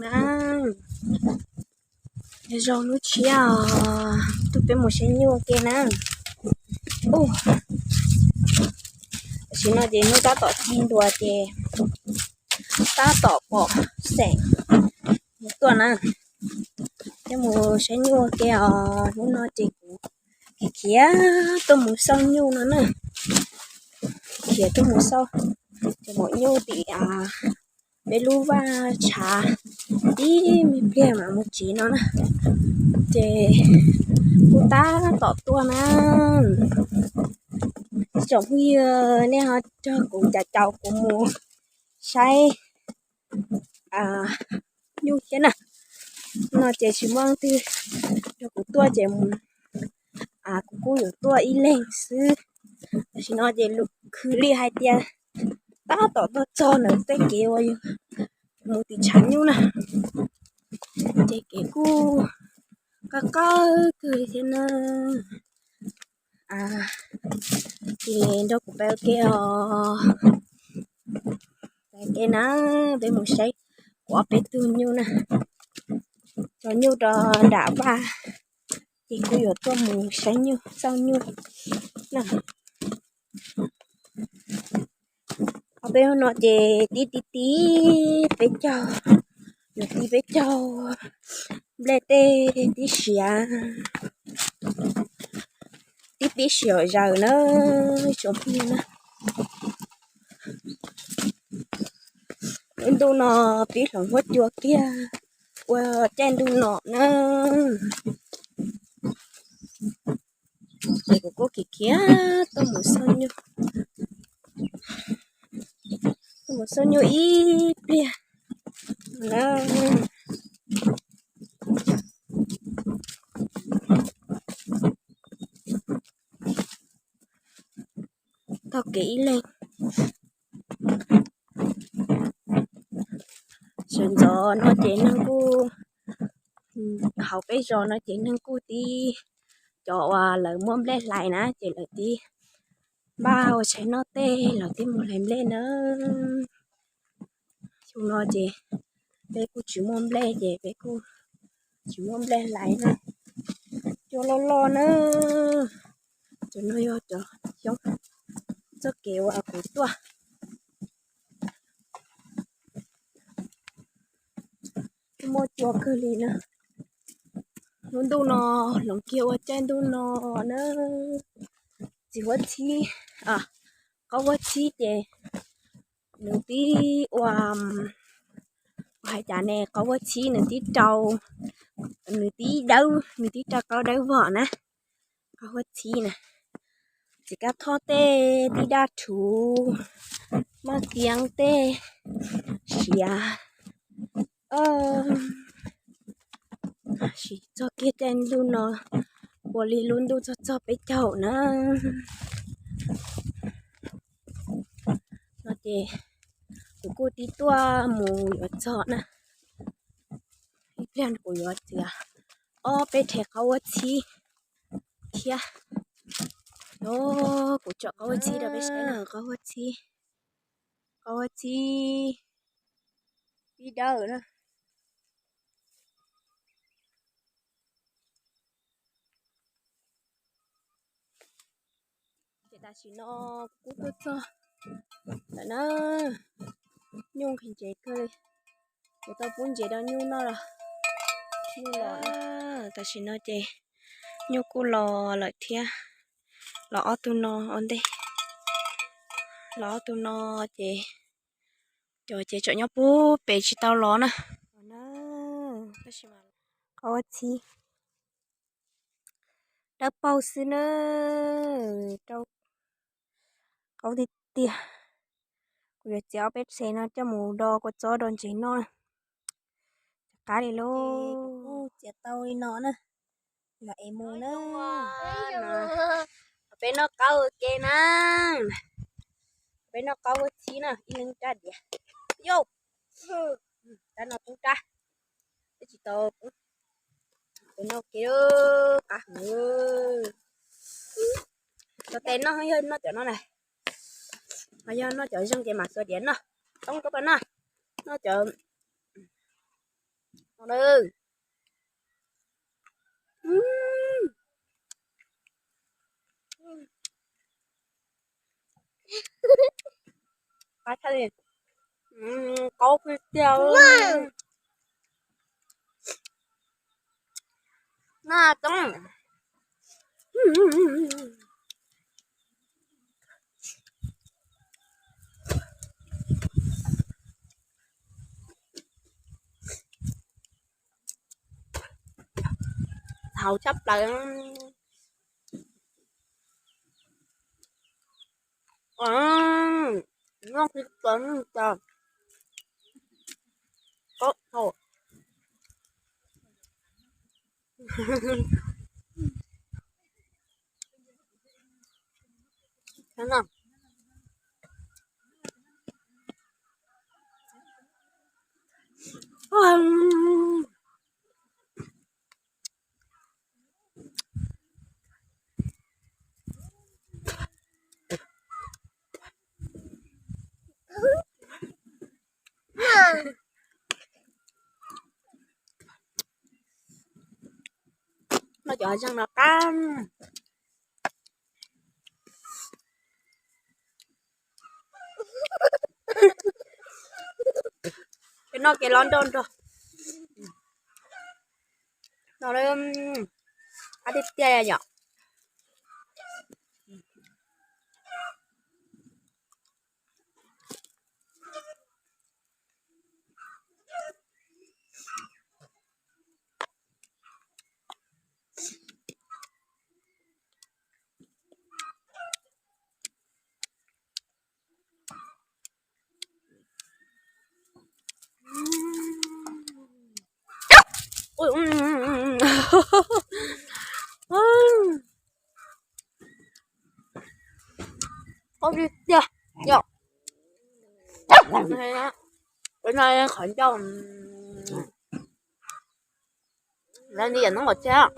Na, zoo lub tshiab os, tuaj peb mus saib nyuj ua ke na. Ub, tam sim no ces hnub tab tom ci ntua ces tab tom pom xeem mus tuaj na. Peb mus saib nyuj ua ke os, hnub no ces kuv khiav khiav tuaj mus xauj nyuj no na. Khiav tuaj mus xauj, ces maum nyuj tim peb lub vaj tshav tib me pliag mam mus tsev no na. Ces kuv tab tom tuaj na. Tsoom phooj ywg, nej ho nrog kuv caum caum kuv mus saib nyuj thiab na. No ces tsis muaj leej twg nrog kuv tuaj ces kuv kuj yuav tuaj ib leeg xwb. Tam sim no ces khwv li hais tias tab tom tuaj txog ntawm tej kev uas yog mus tim tshav nyuj na. Ces kev kuj qab qab kawg li thiab na. Ces nrog kuv peb ua ke os. Peb ua ke na, peb mus saib kuv ob peb tug nyuj na. Tso nyuj rau nram vaj, ces kuj yuav tuaj mus saib nyuj xauj nyuj na. Ob peb hnub no ces tib tib tib peb caug, yuav tib peb caug nplej tej tib siav, tib pib siav zaws na, tsoom phooj ywg na. Lub ntuj no pib hloov huab cua kiag ua caij ntuj no na. Ces kuv kuj khiav khiav tuaj mus xauj nyuj, tuaj mus xauj nyuj ib pliag na. Taug kev ib leeg. Sawv ntxov no ces neeg kuj, hauv peb zos no ces neeg kuj tib, cov uas lawv muaj nplej hlais na ces lawv tib npaj ua tshais noj tej, lawv tib mus hlais nplej na. Xyoo no ces peb kuj tsis muaj nplej ces peb kuj tsis muaj nplej hlais na. Cua loj loj na. Cov no yog cov xyoob txoj kev uas kuv tuaj. Muaj cua kawg li na. Lub ntuj no hloov kiag ua caij ntuj no na. Txiv huab txhib, qaub huab txhib ces nws tib ua, hais cas ne, qaub huab txhib nws tib rau, nws tib dawb, nws tib rau qaub dawb vog na. Qaub huab txhib na, txiv kab thob tej tib daj rhuv, maj kiab tej siav. Sim txog kiag caij ntuj no ua li lub ntuj txog txog peb caug na. No ces kuv kuj tib tuaj mus yuav txog na. Ib pliag kuv yuav txiav ob peb rhe qaub huab txhib thiab. Kuv tsom qaub huab txhib rau peb saib na, qaub huab txhib, qaub huab txhib tib dawb na. Ces tam sim no kuv kuj tuaj txog lawm na. Nyuj nqhis ntsev kawg li, kuv tau pub ntsev rau nyuj noj los. Nyuj los, tam sim no ces nyuj kuj los lawm thiab. Los ob tug no ua ntej, los ob tug no ces cov ces tseem nyob puag pem tsis tau los na. Qaub huab txhib dawb paug xwb na, rau qaub tiag tiag. Kuv yuav txiav ob peb txhia no coj mus do kua txob do ntsev noj. Qab li lauj. Kuv kuj txiav tau li no na, los es mus na. Peb noj qaub ua ke na, peb noj qaub huab txhib na, ib leeg rab diav. Yau, rab no poob rab, peb tsis tau poob. Peb noj ke, qab heev. Cov tes noj yog noj cov no na, ho yog noj cov zeeg ces mam xuas diav noj. Toob rau pas noj, noj cov Qhov no. Qab thiab li. Qaub tiag tiag. Na toob. Haus tshaj plaws. Noj tsis tau. No cov hav zeeg no qab. Kev noj kev los nrog nrog. No qab tiag tiag yom. Ui, ui, ui, ui. Ui. Qab tiag tiag yom. Qhov ncauj. Lawv nti yam hnub nkaus thiab.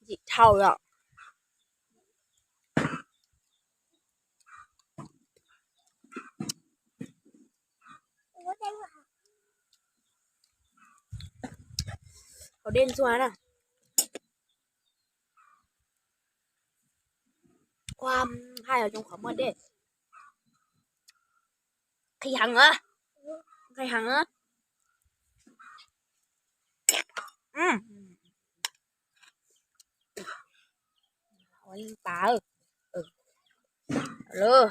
Ntxim dhau yom. Hauv dej ntxuag na. Ua, haj yog zoo qhov muaj dej. Qhib heev na. Qhib heev na. Haiv neeg pas,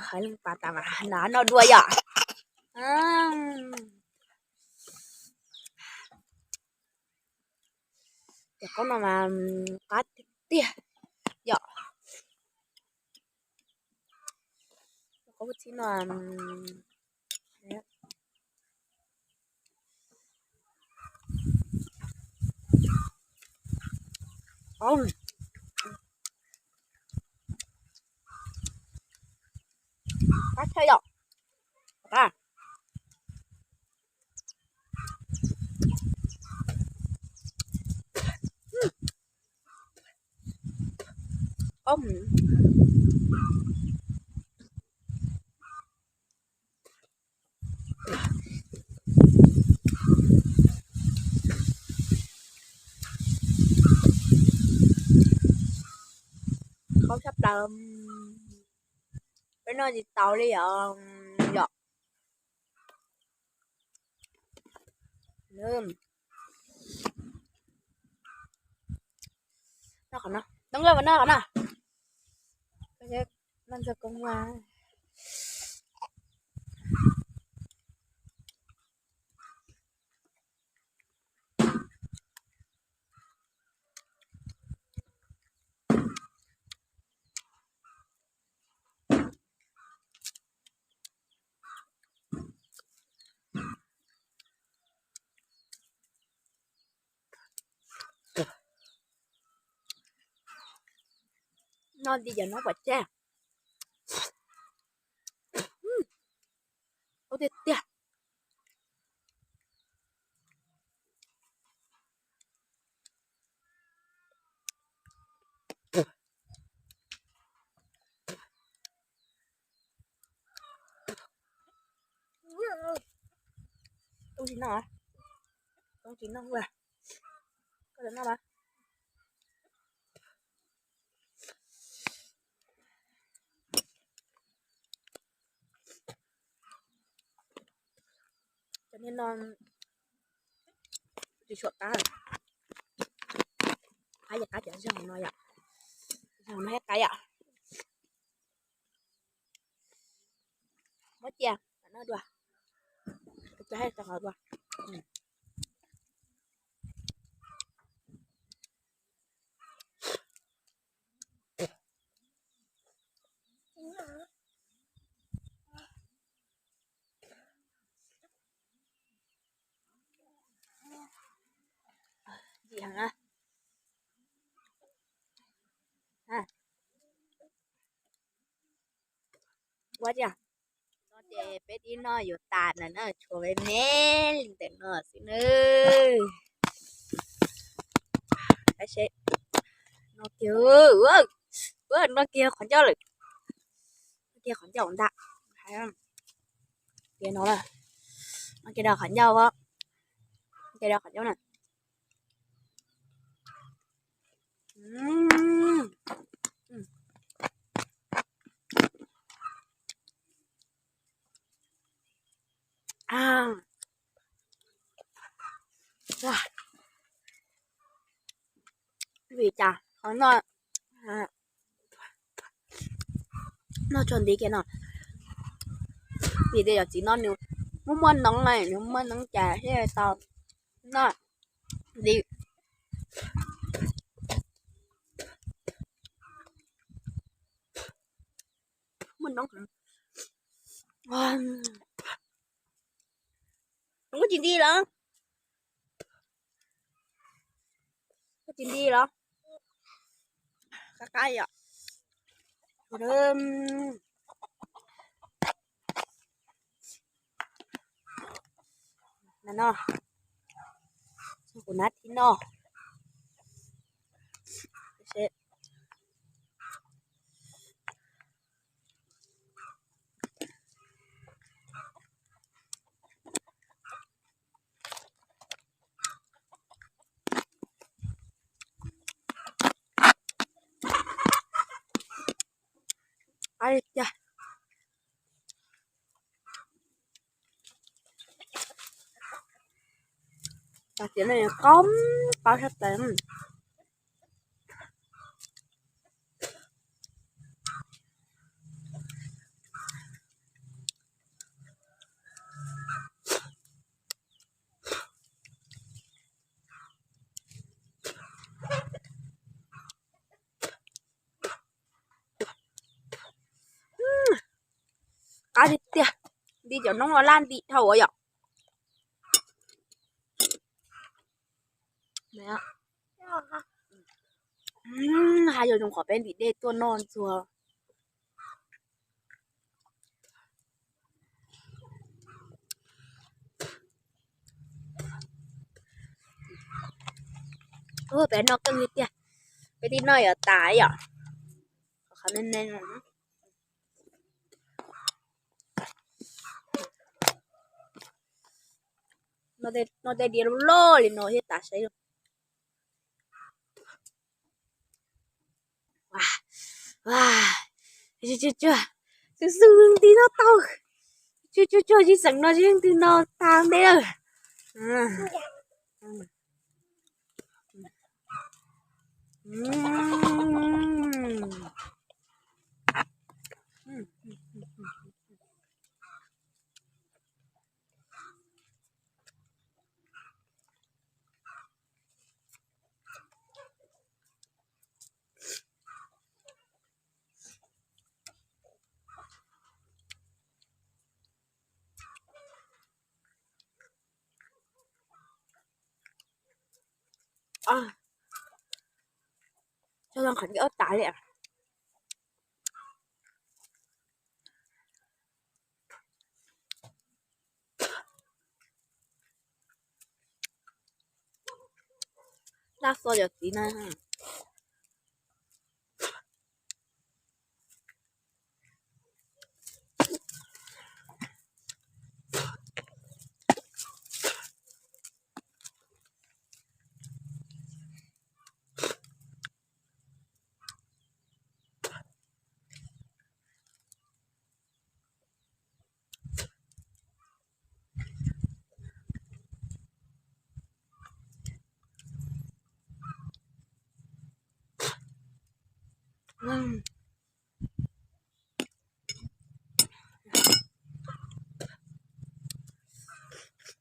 haiv neeg pas tas mas noj dua yom. Cov qaub no mas qab tiag tiag yom. Qaub txib no. Qab tshaj yom. Qaub. Qaub tshaj plaws. Peb noj tsis tau li yom. Yom. Noj qhov no, noj qhov no. Noj ntxuag koob mas. Noj di cov noob pom tseg. Ub, tiag tiag. Tsis noj, tsis noj, koj noj mas. Cov niag no tsis tshua qab, qab yog qab cov zaug no yom, zaug no thiab qab yom. Muab cia no dua, cia rau hauv dua. Ua cia, no ces peb tib no yuav tas ntawm no tshuav me me li ntawm no xwb na. No kiag, no kiag qhov ncauj lawm, no kiag qhov ncauj ntag. Tias no, no kiag qhov ncauj, no kiag qhov ncauj na. Vim cas qhov no noj tsuag nti kiag no, vim tias cov txiv no nws muaj muaj noob na, nws muaj noob cas thiaj tau noj nti. Muaj noob, koj tsis nti los? Koj tsis nti los? Qab qab yom. No, kuv nab thib no. Qab tiag, qaub, qaub sab plaws. Qab tiag tiag, nti cov noob los laj nti dhau yom. Hais yog zoo qhov peb ntim dej tuaj noj ntxuag. Peb noj keej li tiag, peb tib noj yuav tas yom. Qhov me me no, noj tej diav loj loj li no thiaj tas saib. Xwb xwb leej twg noj tau, tsuag tsuag tsuag tsis xeem no leej twg no tas ntev lawm. Tso qhov ncauj tas li. Laj xo yog txiv na.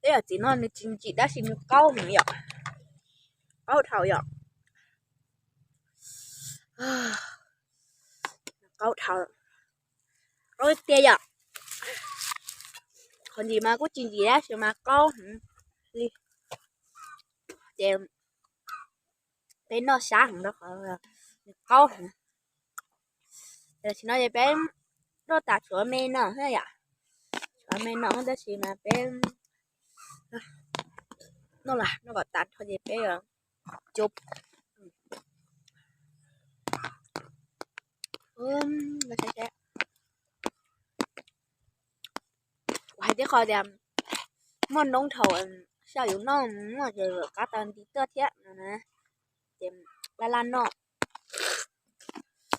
Tej yam txiv no nws tsis ntsim tab sis nws qaub heev yom. Qaub dhau yom. Qaub dhau, qaub tiag yom. Qhov ntsim mas kuj tsis ntsim tab sis mas qaub heev li. Ces peb noj sab heev rau qhov nws qaub heev. Tam sim no ces peb noj tas tshuav me no thiab yom. Tshuav me no tab sis mas peb noj, noj kom tas rau ces peb cub. Kuv hais tib qho tias muaj noob dhau, xyaum yus noj muaj ces qab tau nti tuaj thiab no na. Ces laj laj noj,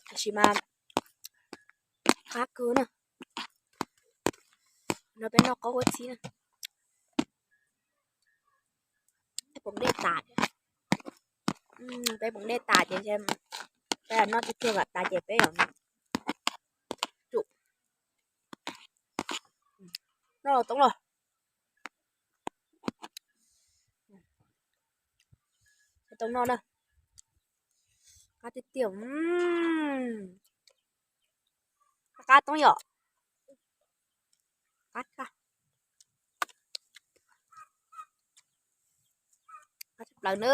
tab sis mas qab kawg na. No peb noj qaub ua txhib na. Peb poom dej tas, peb poom dej tas ces peb noj tib tug kom tas ces peb yuav tsum noj los toob los. Toob noj na. Qab tiag tiag. Qab toob yom. Qab, qab tshaj plaws na.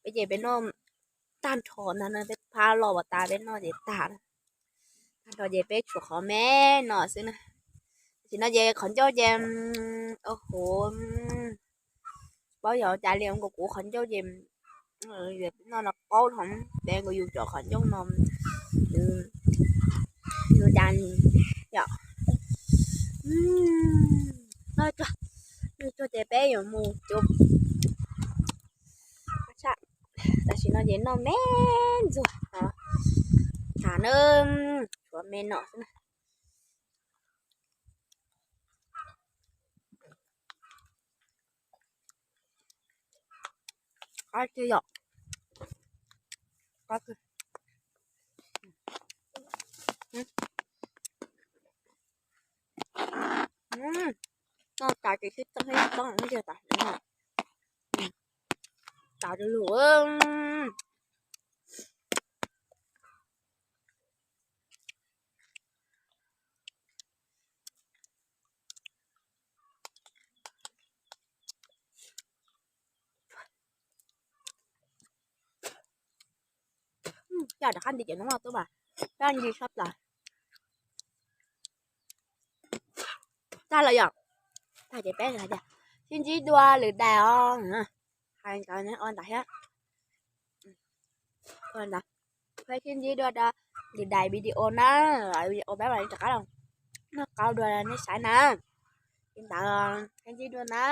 Peb ces peb noj tag nrho ntag na, peb phab los pas tas peb noj ces tag, tag nrho ces peb tshuav qhov me no xwb na. Tam sim no ces qhov ncauj ces, au hov, tsis paub yog cas li, nkaus kuv qhov ncauj ces noj no qaub heev, peb nkaus yus cov qhov ncauj no yus cas yom. Noj tsuag, noj tsuag ces peb yuav mus cub. Tam sim no ces noj me ntxuag, tham na, tshuav me no xwb na. Qab tiag yom. Qab tiag. Noj tas ces sib txeeb sib txeeb tiag tas, tas lug. Coj rov qab nti cov noob no tuaj mas, coj nti sab plaws. Tag lawm yom. Tag ces peb hais tias sib ntsib dua lwm daim os. Hais ntawd ua ntawd thiab. Peb sib ntsib dua rau lwm daim video na. Video peb mam li rov qab los noj qaub dua nej saib na. Li ntawd sib ntsib dua na.